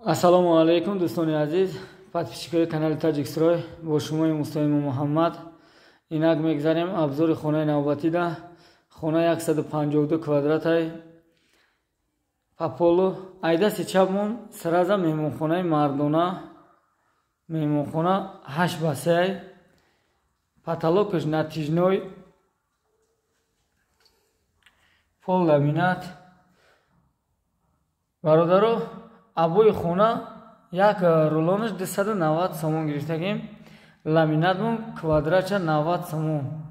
Ассалому алайкум, дӯстони азиз, подписчикои канали Таҷикстрой, бо шумои Мустаимо Муҳаммад. Инак мегзарем обзори хонаи навбатида. Хона 152 квадратай по полу. Ай дасти чапмон сразу меҳмонхонаи мардона, меҳмонхона 8 ба 3, потолокаш натяжной, пол ламинат. Бародаро, обои хона як рулонаш 290 сомон гирифтагим, ламинатмон квадратча 90 сомон,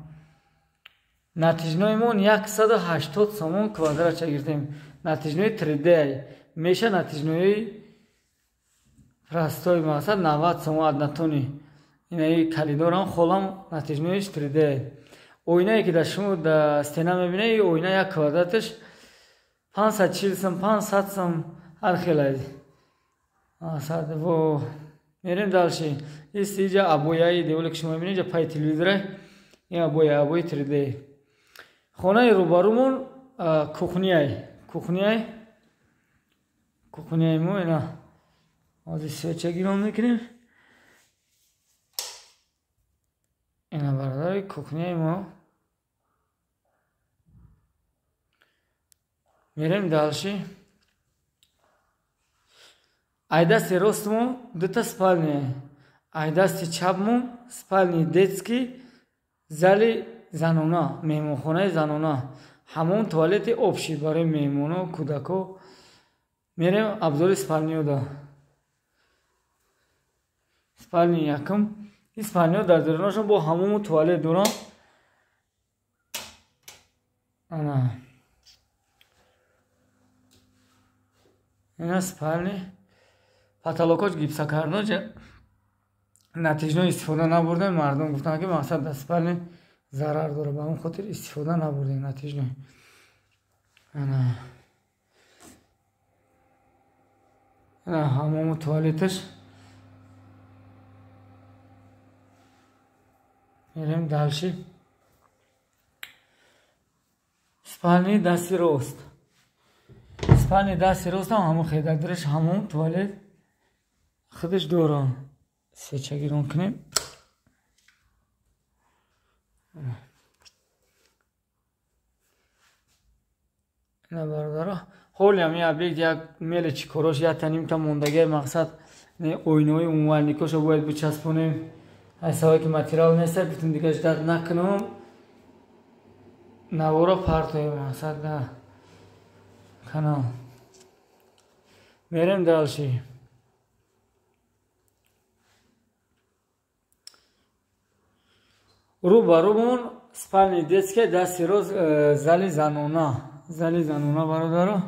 натяжноймон 180 сомон квадратча гирифтем. Натяжной 3D меша, натяжнои простой мақсад 90 сомон однотонный. Инаи коридорам холам натяжноиш 3D. Оинае ки дар шумо дар стена мебинед, оина як квадраташ 540 сом, 500 сом, ҳар хел аст. Во мерем дальше. Иҷа обояи деволе ки шумо мебинед, иҷа пай телевизора, ин обоя, обои 3D. Хонаи рӯбарӯмон кухняй, кухняй, кухняи мо ина ҳозир свеча гирон мекунем. Ина бародари кухняи мо. Мерем дальше. Ай дасти ростмон дута спальня, ай дасти чапмон спальни детский, зали занона, меҳмонхонаи занона, ҳамон туалети общий барои меҳмоно, кӯдако. Мерем обзори спальниёда. Спальни якум, ин спальниё дар дарунашон бо ҳамому туалет доранд. Ана ина спальни, потолокош гипсокартон, натяжной истифода набурдем. Мардум гуфтанд, ки мақсад дар спальни зарар дорад, ба он хотир истифода набурдем натяжной. Ана ина ҳамому туалеташ. Мерем дальше. Спальни дасти рост, спальни дасти ростам ҳамон хедадраш ҳамон туалет худаш дорад. Свеча гирон кунем. Ина бародаро, ҳоли ҳамин объект як меле чӣ корош якта нимта мондагиа, мақсад оинаҳои умумальникошо бояд бичаспонем. Ай сабабе ки материал нест, битун дига ждать накунам, наворо партоем мақсад да канал. Мерем дальше. Рӯ ба рӯмон спальни детская, дасти рост зали занона, зали занона бародаро.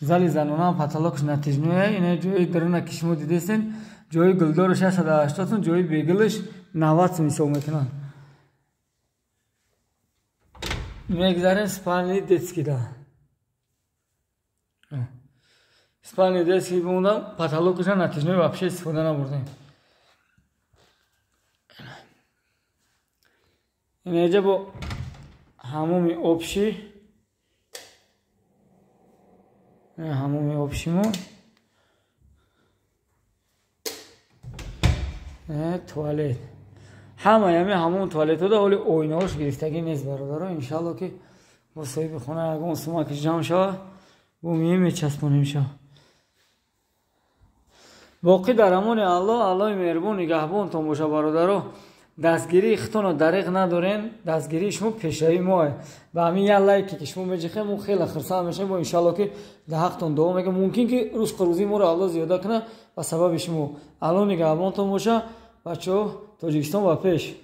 Зали занона потолокш натяжное. Ина ҷои даруна ки шумо дидесен, ҷои гулдораш 180 сом, ҷои бегулаш 90 сом ҳисоб мекунанд. Мегзарем спальни детскийда. Спальни детский бумдам потолокша натяжной вообще истифода набурдем. Инаҷа бо ҳамоми общий, ҳамоми общимо, туалет, ҳамаи ҳами ҳамон туалетҳода ҳоли оинаҳош гирифтагӣ нест бародаро. Иншалло ки бо соҳиби хона ягон сумаки ҷамъ шава, бо мие мечаспонем ша. Боқӣ дар амони Аллоҳ, Аллоҳи меҳрубон нигаҳбонтон боша бародаро. Дастгирии худтонро дариқ надорем, дастгирии шумо пешравии моа. Ба ҳамин як лайке ки шумо меҷихем, мо хеле хурсанд мешавем. Бо иншалло ки дар ҳақтон дуо мекунем, мумкин ки рӯзқу рӯзии моро Аллоҳ зиёда кунад ба сабаби шумо. Аллоҳ нигаҳбонтон боша бачаҳо. Тоҷикистон ба пеш.